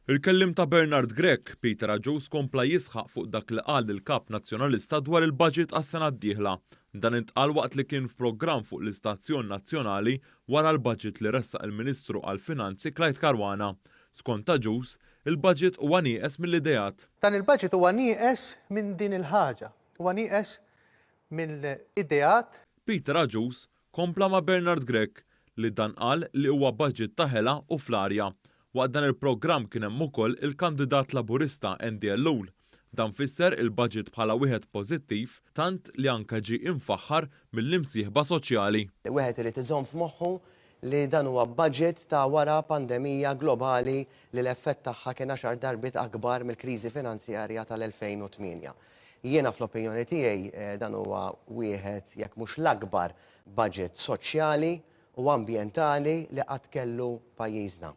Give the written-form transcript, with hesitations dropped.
Il-kelliem ta' Bernard Grech, Peter Agius kompla jisħaq fuq dak li qal il-Kap Nazzjonalista dwar il-budget għas-sena d-dieħla. Dan intqal waqt li kien f'programm fuq l-istazzjon nazzjonali wara l-budget li ressaq il-Ministru għall-Finanzi Clyde Caruana. Skont Agius, il-budget huwa nieqes mill-ideat. Dan il-budget huwa nieqes minn din il-ħaġa. Huwa nieqes mill-ideat. Peter Agius kompla ma' Bernard Grech li dan qal li huwa budget ta' ħela u fl-arja. Waqt dan il-programm kien hemm ukoll il-kandidat Laburista Andy Ellul. Dan fisser il-budget bħala wieħed pożittiv tant li anke ġie imfaħħar mill-imsieħba soċjali. Wieħed irid iżomm f'moħħu li dan huwa budget ta' wara pandemija globali li l-effett tagħha kien għaxar darbiet akbar mill-kriżi finanzjarja tal-2008. Jiena fl-opinjoni tiegħi dan huwa wieħed jekk mhux l-akbar budget soċjali u ambjentali li qatt kellu pajjiżna.